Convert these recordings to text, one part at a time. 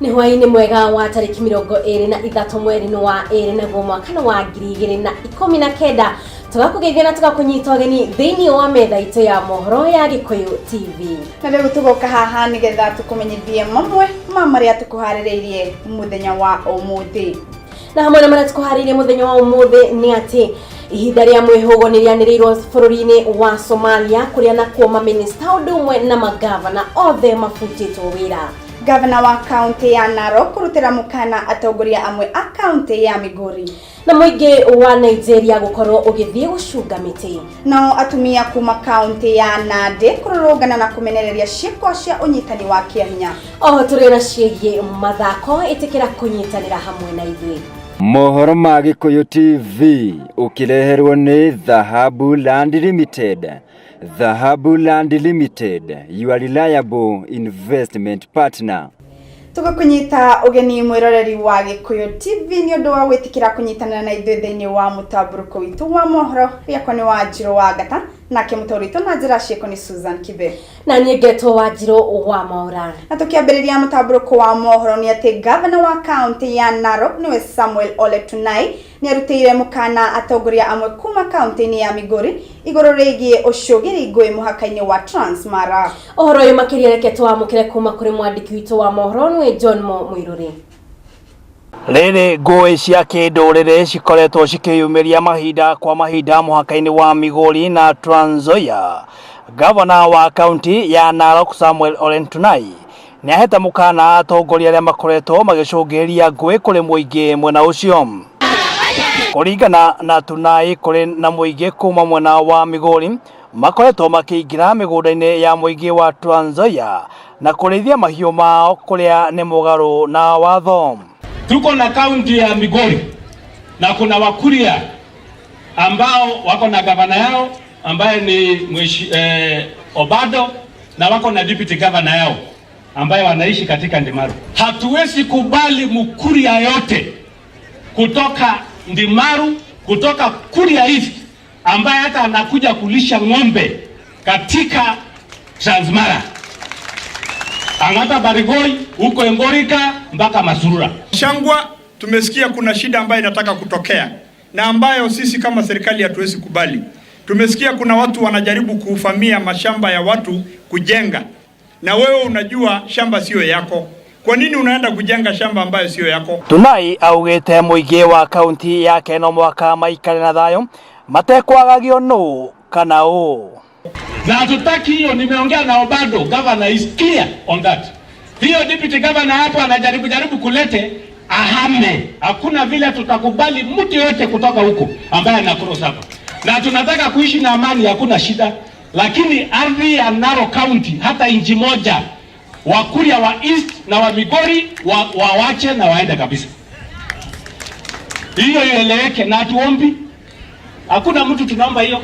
Nĩ hwaĩ-inĩ mwega wa tarĩki 23 mweri-inĩ wa ĩrĩ, naguo mwaka nĩ wa 2019. Tũgakũgeithia na tũgakũnyita ũgeni thĩinĩ wa metha itũ ya mohoro ya Gĩkũyũ TV. Na rĩu tũgoka haha nĩgetha tũkũmenyithie mamwe ma marĩa tũkũharĩrĩirie mũthenya wa ũmũthĩ. Na hamwe na marĩa tũkũharĩirie mũthenya wa ũmũthĩ nĩ atĩ ihinda rĩa mwĩhũgo nĩ rĩanĩrĩirwo bũrũri-inĩ wa Somalia, kũrĩa nakuo mamĩnĩsta ũndũ ũmwe na magavana othe mabutĩtwo wĩra. Gavana wa kaunti ya Narok kũrutĩra mũkana atongoria amwe a kaunti ya Migori. Na mũingĩ wa Nigeria gũkorwo ũgĩthiĩ gũcunga mĩtĩ. Nao atumia kuma kaunti ya Nandi kũrũrũngana na kũmenereria ciĩko cia ũnyitani wa kĩahinya. Oho tũrĩ na ciĩgiĩ mathako, ĩtĩkĩra kũnyitanĩra hamwe na ithuĩ. Mohoro ma Gĩkũyũ TV ũkĩreherwo nĩ Dhahabu Land Limited. Dhahabu Land Limited, your reliable investment partner. Tũgũkũnyita ũgeni mwĩroreri wa Gĩkũyũ TV nĩ ũndũ wa gwĩtĩkĩra kũnyitanĩra na ithuĩ thĩinĩ wa mũtambũrũko witũ wa mohoro. Rĩakwa nĩ Wanjirũ wa Ngata, nake mũtaũri witũ na njĩra ciĩko nĩ Susan Kibe. Na niĩ ngetwo Wanjirũ wa Mwaũra. Na tũkĩambĩrĩria mũtambũrũko wa mohoro nĩ atĩ gavana wa kaunti ya Narok nĩwe Samuel Ole Tunai nĩ arutĩire mũkana atongoria amwe kuma kaunti-inĩ ya Migori igũrũ rĩgiĩ ũcũgĩri ngũĩ mũhaka-inĩ wa Transmara. Ũhoro ũyũ makĩria reke tũwamũkĩre kuma kũrĩ mwandĩki witũ wa mohoro nĩwe John Mo Mũirũrĩ. Rĩrĩ ngũĩ cia kĩndũrĩrĩ cikoretwo cikĩyumĩria mahinda kwa mahinda mũhaka-inĩ wa Migori na Trans Nzoia. Gavana wa kaunti ya Narok Samuel Ole Ntunai nĩ ahete mũkana atongoria arĩa makoretwo magĩcũngĩrĩria ngũĩ kũrĩ mũingĩ mwena ũcio. Kũringana na Tunai, kũrĩ na mũingĩ kuma mwena wa Migori makoretwo makĩingĩra mĩgũnda-inĩ ya mũingĩ wa Trans Nzoia na kũrĩithia mahiũ mao kũrĩa nĩ mũgarũ na watho. Tuko na kaunti ya Migori na kuna Wakuria ambao wako na gavana yao ambaye ni mweshi, Obado, na wako na deputy governor yao ambaye wanaishi katika Ndimaru. Hatuwezi kubali Mkuria yote kutoka Ndimaru, kutoka Kuria East ambaye hata anakuja kulisha ng'ombe katika Transmara, Ang'ata, Barigoi, huko Engorika mpaka Masurura. Shangwa, tumesikia kuna shida ambayo inataka kutokea na ambayo sisi kama serikali hatuwezi kubali. Tumesikia kuna watu wanajaribu kuvamia mashamba ya watu kujenga, na wewe unajua shamba sio yako. Kwa nini unaenda kujenga shamba ambayo sio yako? Tunai augĩte mũingĩ wa kaunti yake no mũhaka maikare na thayũ matekwagagio nũ kana ũ. Na hatutaki hiyo. Nimeongea na Obado, governor is clear on that. Hiyo deputy governor hapo anajaribu jaribu kulete ahame. Hakuna vile tutakubali mtu yote kutoka huko ambaye ana cross hapa, na tunataka kuishi na amani, hakuna shida, lakini ardhi ya Narok County hata inchi moja Wakuria wa East na wa Migori wawache na waende kabisa. Hiyo ieleweke, na hatuombi, hakuna mtu tunaomba hiyo,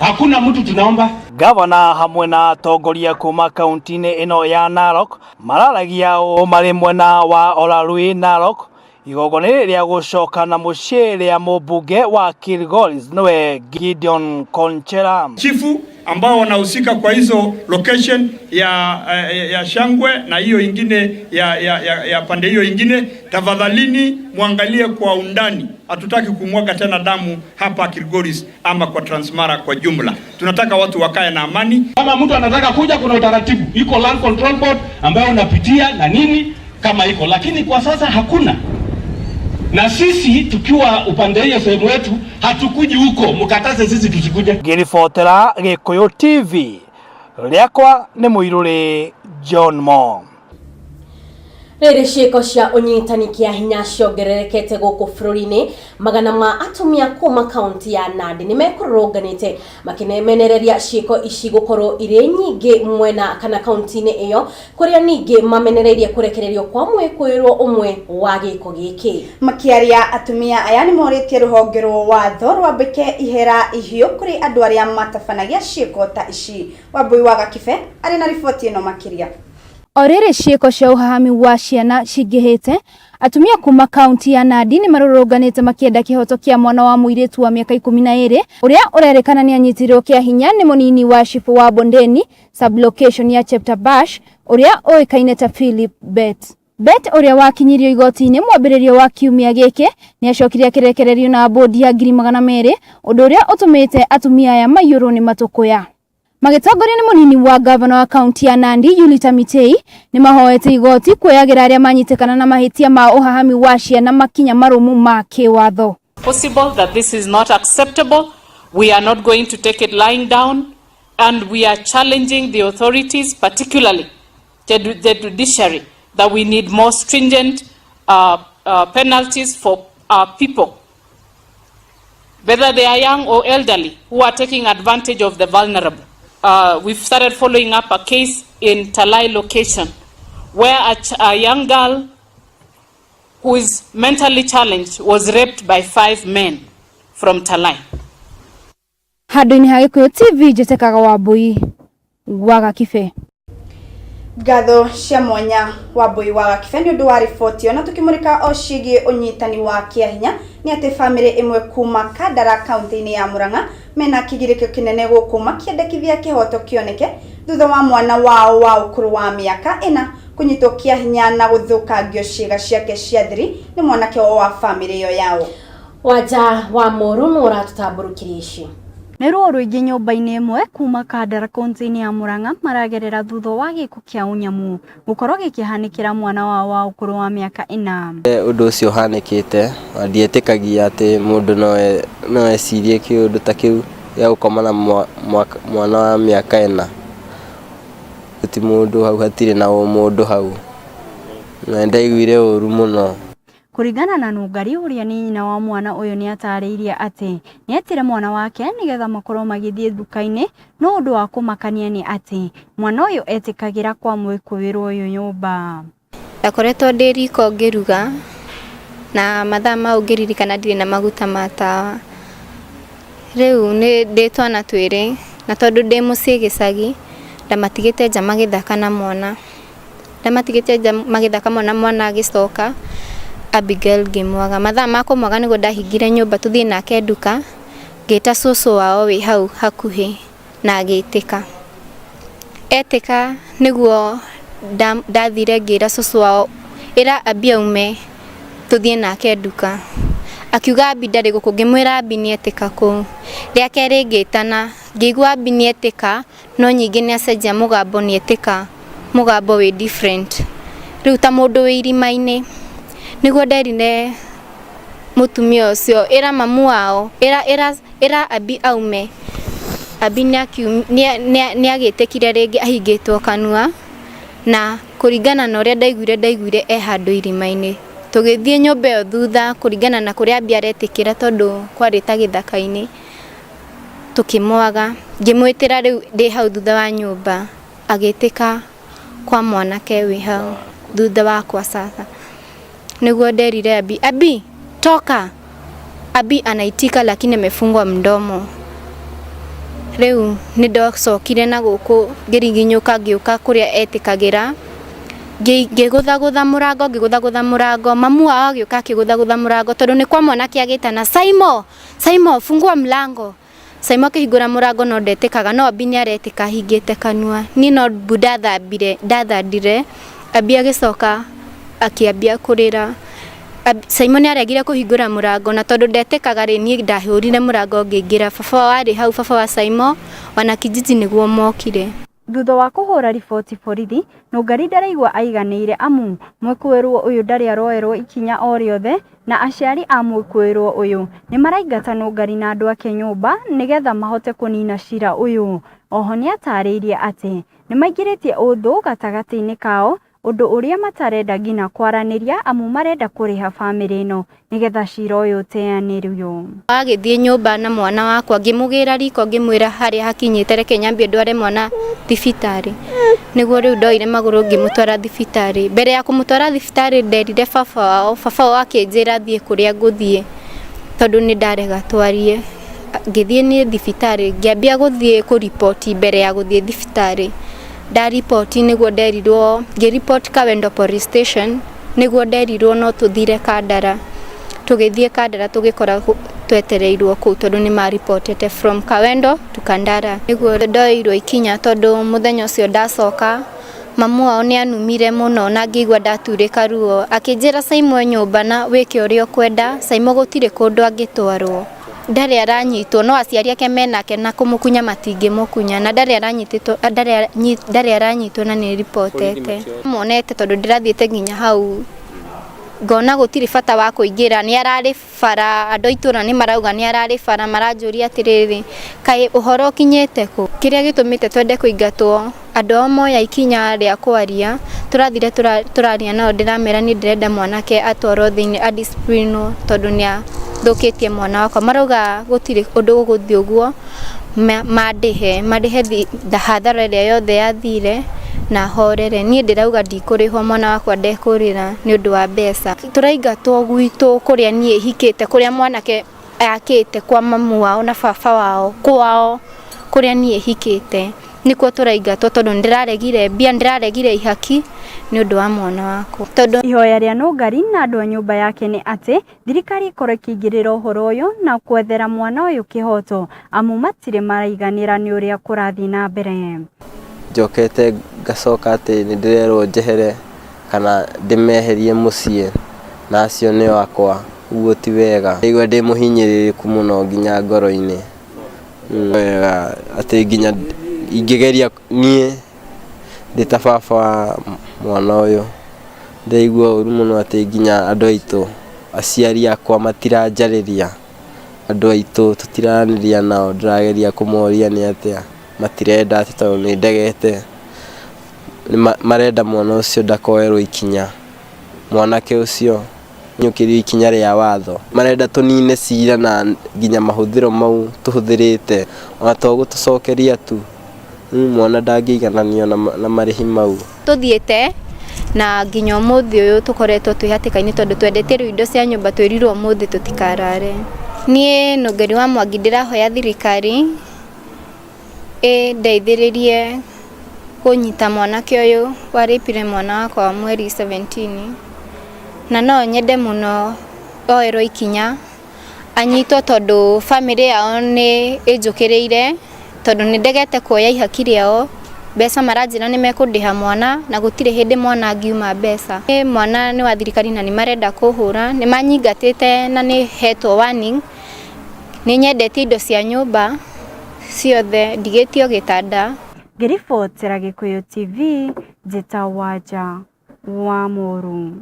hakuna mtu tunaomba. Gavana hamwe na atongoria kuma kaunti-inĩ ĩno ya Narok mararagia ũũ marĩ mwena wa Olarui Narok igongona-inĩ rĩa gũcoka na mũciĩ rĩa mũmbunge wa Kilgoris nĩwe Gideon Konchera. Chifu ambao wanahusika kwa hizo location ya Shangwe na hiyo ingine ya pande hiyo ingine, tafadhalini muangalie kwa undani. Hatutaki kumwaga tena damu hapa Kilgoris ama kwa Transmara kwa jumla. Tunataka watu wakae na amani. Kama mtu anataka kuja, kuna utaratibu, iko Land Control Board ambayo unapitia na nini kama iko, lakini kwa sasa hakuna. Na sisi tukiwa upande hiyo sehemu yetu hatukuji huko, mkataze sisi tusikuje. Ngĩribotera Gĩkũyũ TV, rĩakwa nĩ Mũirũrĩ John Mo. Rĩrĩ ciĩko cia ũnyitani kĩa hinya ciongererekete gũkũ bũrũri-inĩ, magana ma atumia kuma kaunti ya Nandi nĩ mekũrũrũnganĩte makĩmenereria ciĩko ici gũkorwo irĩ nyingĩ mwena kana kaunti-inĩ ĩyo, kũrĩa ningĩ mamenereirie kũrekererio kwa mwĩkũĩrwo ũmwe wa gĩko gĩkĩ. Makĩaria, atumia aya nĩ morĩtie rũhonge rwa watho rwambĩke ihera ihiũ kũrĩ andũ arĩa matabanagia ciĩko ta ici. Wambui wa Gakibe arĩ na riboti ĩno makĩria. O rĩrĩ ciĩko cia ũhahami wa ciana cingĩhĩte, atumia kuma kaunti ya Nandi nĩ marũrũnganĩte makĩenda kĩhoto kĩa mwana wa mũirĩtu wa mĩaka 12 ũrĩa ũrerĩkana nĩ anyitirwo kĩa hinya nĩ mũnini wa cibũ wa Bondeni sublocation ya Cheptabash ũrĩa ũĩkaine ta Philip Bet. Bett ũrĩa wakinyirio igoti-inĩ mwambĩrĩrio wa kiumia gĩkĩ nĩacokire akĩrekererio na bũndi ya 200,000 ũndũ ũrĩa ũtũmĩte atumia aya maiyũrwo nĩ matũkũya. Magĩtongorio nĩ mũnini wa gavana wa kaunti ya Nandi Yulita Mitei nĩ mahoete igoti kuoyagĩra arĩa manyitĩkana na mahĩtia ma ũhahami wa ciana makinya marũmu ma kĩwatho. Possible that this is not acceptable. We are not going to take it lying down, and we are challenging the authorities, particularly the judiciary, that we need more stringent penalties for our people, whether they are young or elderly, who are taking advantage of the vulnerable. We've started following up a case in Talai location where a young girl who is mentally challenged was raped by 5 men from Talai. Handũ-inĩ ha Gĩkũyũ TV njĩtĩkaga Wambui wa Gakibe. Ngatho cia mwanya Wambui wa Gakibe nĩ ũndũ wa riboti ĩyo. Na tũkĩmũrĩka o ciĩgiĩ ũnyitani wa kĩahinya nĩ atĩ bamĩrĩ ĩmwe kuma Kandara kaunti-inĩ ya Murang'a mena kĩgirĩko kĩnene gũkũ makĩendekithia kĩhoto kĩoneke thutha wa mwana wao wa ũkũrũ wa mĩaka 4 kũnyitwo kĩahinya na gũthũkangio ciĩga ciake cia thiri nĩ mwanake wa bamĩrĩ ĩyo yao. Wanja wa Mũru nĩ ũratũtambũrũkĩria ici. Nĩ ruo rũingĩ nyũmba-inĩ ĩmwe kuma Kandara kaunti-inĩ ya Murang'a maragerera thutha wa gĩko kĩa ũnyamu gũkorwo gĩkĩhanĩkĩra mwana wao wa ũkũrũ wa mĩaka 4. Ũndũ ũcio ũhanĩkĩte ndietĩkagia atĩ mũndũ no ecirie kĩũndũ ta kĩu gĩa gũkoma na mwana wa mĩaka 4. Ti mũndũ hau, hatirĩ na ũmũndũ hau, na ndaiguire ũru mũno. Kũringana na Nũngari ũrĩa nĩ nyina wa mwana ũyũ nĩatarĩirie atĩ nĩetire mwana wake nĩgetha makorwo magĩthiĩ nduka-inĩ, no ũndũ wa kũmakania nĩ atĩ mwana ũyũ etĩkagĩra kwa mwĩkũĩrwo ũyũ nyũmba. Ndakoretwo ndĩ riko ngĩruga na mathaa mau ngĩririkana ndirĩ na maguta ma tawa. Rĩu nĩ ndĩ twana twĩrĩ na tondũ ndĩ mũciĩ gĩcagi ndamatigĩte nja magĩthaka na mwana. Ndamatigĩte nja magĩthaka mwana, mwana agĩcoka Abigail ngĩmwaga. Mathaa ma kũmwaga nĩguo ndahingire nyũmba tũthiĩ nake nduka, ngĩta cũcũ wao wĩ hau hakuhĩ na agĩtĩka. Etĩka nĩguo ndathire ngĩra cũcũ wao ĩra Abi aume tũthiĩ nake nduka. Akiuga Abi ndarĩ gũkũ, ngĩmwĩra Abi nĩetĩka kũu. Rĩa kerĩ ngĩtana, ngĩigua Abi nĩetĩka, no nyingĩ nĩacenjia mũgambo nĩetĩka mũgambo wĩ different. Rĩu ta mũndũ wĩ irima-inĩ. Nĩguo nderire mũtumia ũcio ĩra mamu wao ĩra Abi aume. Abi nĩagĩtĩkire rĩngĩ ahingĩtwo kanua na kũringana na ũrĩa ndaiguire e handũ irima-inĩ. Tũgĩthiĩ nyũmba ĩyo thutha kũringana na kũrĩa Abi aretĩkĩra tondũ kwarĩ ta gĩthaka-inĩ. Tũkĩmwaga, ngĩmwĩtĩra rĩu ndĩ hau thutha wa nyũmba agĩtĩka kwa mwanake wĩ hau thutha wakwa sasa. Nĩguo nderire Abi, Abi toka. Abi anaitika lakini amefungwa mdomo. Rĩu nĩndacokire na gũkũ ngĩriginyũka ngĩũka kũrĩa etĩkagĩra. Ngĩgũthagũtha mũrango, ngĩgũthagũtha mũrango. Mamu wao agĩũka akĩgũthagũtha mũrango tondũ nĩ kwa mwanake agĩtana Saimo, Saimo fungua mlango. Saimo akĩhingũra mũrango no ndetĩkaga, no Abi nĩaretĩka ahingĩte kanua. Niĩ no mbu ndathandire. Abi agĩcoka akĩambia kũrĩra. Saimo nĩaregire kũhingũra mũrango na tondũ ndetĩkaga rĩ, niĩ ndahũrire mũrango ngĩingĩra. Baba wao arĩ hau, baba wa Saimo wanakijiji nĩguo mokire. Thutha wa kũhũra riboti borithi, Nũngari ndaraigua aiganĩire amu mwĩkũĩrwo ũyũ ndarĩ aroerwo ikinya o rĩothe na aciari a mwĩkũĩrwo ũyũ nĩmaraingata Nũngari na andũ ake nyũmba nĩgetha mahote kũnina cira ũyũ. Oho nĩatarĩirie atĩ nĩmaingĩrĩtie ũthũ gatagatĩ-inĩ kao ũndũ ũrĩa matarenda nginya kwaranĩria amu marenda kũrĩha bamĩrĩ ĩno nĩgetha cira ũyũ ũteanĩrio. Agĩthiĩ nyũmba na mwana wakwa ngĩmũgĩra riko ngĩmwĩra harĩa hakinyĩte reke nyambie ndware mwana thibitarĩ. Nĩguo rĩu ndoire magũrũ ngĩmũtwara thibitarĩ. Mbere ya kũmũtwara thibitarĩ nderire baba wao, baba wao akĩnjĩra thiĩ kũrĩa ngũthiĩ tondũ nĩ ndarega twarie. Ngĩthiĩ niĩ thibitarĩ ngĩambia gũthiĩ kũriboti mbere ya gũthiĩ thibitarĩ. Ndariboti nĩguo nderirwo, ngĩriboti Kawendo Police Station nĩguo nderirwo no tũthire Kandara. Tũgĩthiĩ Kandara tũgĩkora twetereirwo kũu tondũ nĩ maribotete from Kawendo to Kandara. Nĩguo ndoirwo ikinya tondũ mũthenya ũcio ndacoka Mamu wao nĩ anumire mũno na ngĩigua ndaturĩka ruo. Akĩnjĩra Saimo e nyũmba na wĩke ũrĩa ũkwenda, Saimo gũtirĩ kũndũ angĩtwarwo. Ndarĩ aranyitwo no aciari ake menake na kũmũkunya matingĩmũkunya na ndarĩ aranyitĩtwo ndarĩ aranyitwo na nĩ ribotete. Monete tondũ ndĩrathiĩte nginya hau ngona gũtirĩ bata wa kũingĩra nĩ ararĩ bara andũ a itũra nĩ marauga nĩ ararĩ bara maranjũria atĩrĩrĩ kaĩ ũhoro ũkinyĩte kũ? Kĩrĩa gĩtũmĩte twende kũingatwo andũ ao moya ikinya rĩa kwaria tũrathire tũraria nao ndĩramera niĩ ndĩrenda mwanake atwarwo thĩinĩ a discipline tondũ nĩ athũkĩtie mwana wakwa marauga gũtirĩ ũndũ ũgũthiĩ ũguo mandĩhe mandĩhe hathara ĩrĩa yothe yathire na horere niĩ ndĩrauga ndikũrĩhwo mwana wakwa ndekũrĩra nĩ ũndũ wa mbeca tũraingatwo gwitũ kũrĩa niĩ hikĩte kũrĩa mwanake akĩte kwa mamu wao na baba wao kwao kũrĩa niĩ hikĩte nĩkuo tũraingatwo tondũ nĩndĩraregire mbia nĩndĩraregire ihaki nĩ ũndũ wa mwana wakwa tondũ Ihoya rĩa Nũngari na andũ a nyũmba yake nĩ atĩ thirikari ĩkorwo ĩkĩingĩrĩra ũhoro ũyũ na kwethera mwana ũyũ kĩhoto amu matirĩ maraiganĩra nĩ ũrĩa kũrathiĩ na mbere. Njokete ngacoka atĩ nĩ ndĩrerwo njehere kana ndĩmeherie mũciĩ na acio nĩo akwa, ũguo ti wega. Ndaigua ndĩ mũhinyĩrĩrĩku mũno nginya ngoro-inĩ. Wega atĩ nginya ingĩgeria niĩ ndĩ ta baba wa mwana ũyũ, ndĩraigua ũru mũno atĩ nginya andũ aitũ, aciari akwa matiranjarĩria, andũ aitũ tũtiraranĩria nao, ndĩrageria kũmoria nĩ atĩa, matirenda atĩ tondũ nĩ ndegete, marenda mwana ũcio ndakoerwo ikinya, mwanake ũcio kinyũkĩrio ikinya rĩa watho. Marenda tũnine cira na nginya mahũthĩro mau tũhũthĩrĩte, ona to gũtũcokeria tu, mwana ndangĩigananio na marĩhi mau. Tũthiĩte na nginya ũmũthĩ ũyũ tũkoretwo twĩ hatĩka-inĩ tondũ twendetie rĩu indo cia nyũmba twĩrirwo ũmũthĩ tũtikarare. Niĩ Nũngeri wa Mwangi ndĩrahoya thirikari ĩndeithĩrĩrie kũnyita mwanake ũyũ warĩpire mwana wakwa mweri 17 na no nyende mũno oerwo ikinya anyitwo tondũ bamĩrĩ yao nĩ ĩnjũkĩrĩire tondũ nĩ ndegete kuoya ihaki rĩao mbeca maranjĩra nĩ mekũndĩha mwana na gũtirĩ hĩndĩ mwana angiuma mbeca. Mwana nĩ wa thirikari na nĩ marenda kũhũra nĩ manyingatĩte na nĩ hetwo warning nĩ nyendetie indo cia nyũmba ciothe ndigĩtio gĩtanda. Ngĩribotera Gĩkũyũ TV njĩta Wanja wa Mũru.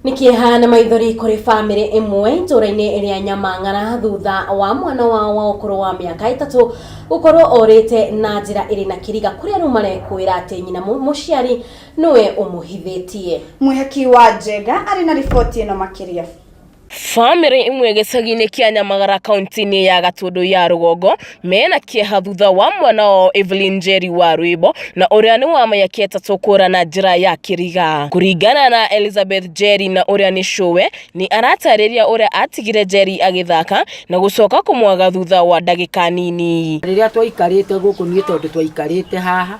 Nĩ kĩeha na maithori kũrĩ bamĩrĩ ĩmwe itũũra-inĩ rĩa Nyamang'ara thutha wa mwana wao wa ũkũrũ wa mĩaka ĩtatũ gũkorwo orĩte na njĩra ĩrĩ na kĩriga kũrĩa rĩu marekwĩra atĩ nyina mũciari nĩwe ũmũhithĩtie. Mwĩhaki wa Njenga arĩ na riboti ĩno makĩria. Bamĩrĩ ĩmwe gĩcagi-inĩ kĩa Nyamagara kaunti-inĩ ya Gatũndũ ya rũgongo mena kĩeha thutha wa mwana wao Evelyn Njeri wa Rwĩmbo na ũrĩa nĩ wa mĩaka ĩtatũ kũra na njĩra ya kĩriga. Kũringana na Elizabeth Njeri na ũrĩa nĩ cũwe, nĩ aratarĩria ũrĩa atigire Njeri agĩthaka na gũcoka kũmwaga thutha wa ndagĩka nini. Rĩrĩa twaikarĩte gũkũ niĩ tondũ twaikarĩte haha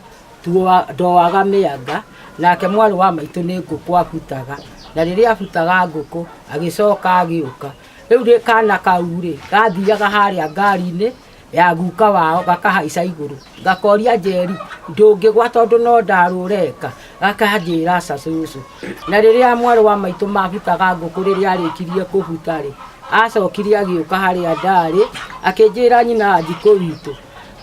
ndoaga mĩanga nake mwarĩ wa maitũ nĩ ngũkũ abutaga na rĩrĩa abutaga ngũkũ agĩcoka agĩũka rĩu kana kau rĩ gathiaga harĩa ngari-inĩ ya guka wao gakahaica igũrũ ngakoria Njeri ndũngĩgwa tondũ no ndarũ ũreka gakanjĩra aca cũcũ na rĩrĩa mwarĩ wa maitũ mabutaga ngũkũ rĩrĩa arĩkirie kũbuta rĩ acokire agĩũka harĩa ndarĩ akĩnjĩra nyina Wanjikũ witũ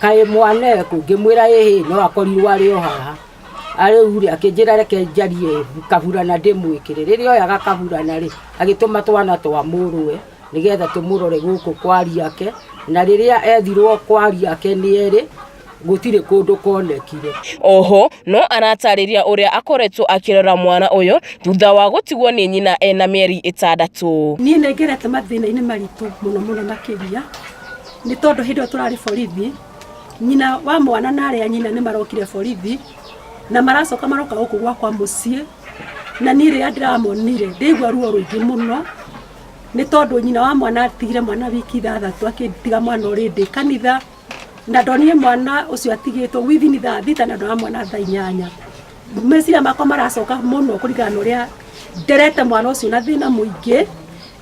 kaĩ mwana ekũ ngĩmwĩra ĩhĩ no akorirwo arĩ o haha rĩu rĩ akĩnjĩra reke njarie kaburana ndĩmwĩkĩre rĩrĩa oyaga kaburana rĩ agĩtũma twana twa mũrũwe nĩgetha tũmũrore gũkũ kwa ariake na rĩrĩa ethirwo kwa ariake nĩ erĩ gũtirĩ kũndũ konekire. Oho no aratarĩria ũrĩa akoretwo akĩrora mwana ũyũ thutha wa gũtigwo nĩ nyina ena mĩeri ĩtandatũ. Niĩ nĩ ngerete mathĩna-inĩ maritũ mũno mũno makĩria nĩ tondũ hĩndĩ ĩyo tũrarĩ borithi nyina wa mwana na arĩa nyina nĩ marokire borithi na maracoka maroka gũkũ gwakwa mũciĩ na niĩ rĩrĩa ndĩramonire ndĩigua ruo rũingĩ mũno nĩ tondũ nyina wa mwana atigire mwana wiki ithathatũ akĩtiga mwana ũrĩ ndĩ kanitha na ndonire mwana ũcio atigĩtwo within thaa thita na ndona mwana thaa inyanya meciria makwa maracoka mũno kũringana na ũrĩa nderete mwana ũcio na thĩna mũingĩ.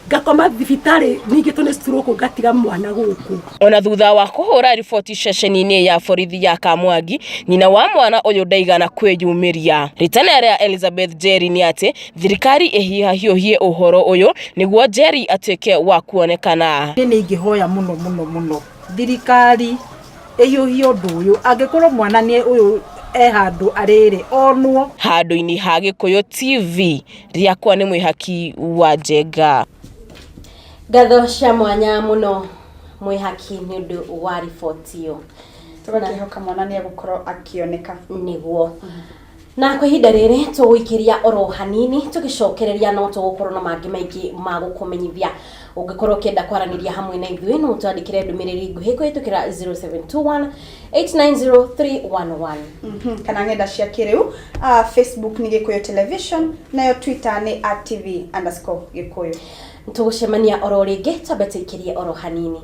Ngakoma thibitarĩ ningĩtwo nĩ stroke ngatiga mwana gũkũ. Ona thutha wa kũhũra riboti ceceni-inĩ ya borithi ya Kamwangi, nyina wa mwana ũyũ ndaigana kwĩyumĩria. Ritana rĩa Elizabeth Njeri nĩ atĩ thirikari ĩhihahiũhie ũhoro ũyũ nĩguo Njeri atuĩke wa kuonekana. Niĩ nĩ ingĩhoya mũno mũno mũno thirikari ĩhiũhie ũndũ ũyũ angĩkorwo mwana nĩ ũyũ e handũ arĩrĩ onwo. Handũ-inĩ ha Gĩkũyũ TV, rĩakwa nĩ Mwĩhaki wa Njenga. Ngatho cia mwanya mũno Mwĩhaki nĩ ũndũ wa riboti ĩyo. Tũgakĩhoka mwana nĩ egũkorwo akĩoneka. Nĩguo. Na kwa ihinda rĩrĩ tũgũikĩria oro hanini tũgĩcokereria no tũgũkorwo na mangĩ maingĩ ma gũkũmenyithia. Ũngĩkorwo ũkĩenda kwaranĩria hamwe na ithuĩ no ũtwandĩkĩre ndũmĩrĩri nguhĩ kũhĩtũkĩra 0721 890311. Kana ng'enda cia kĩrĩu, Facebook nĩ Gĩkũyũ Television, nayo Twitter nĩ @tv_Gĩkũyũ. Tũgũcemania oro rĩngĩ, twambe tũikĩrie oro hanini.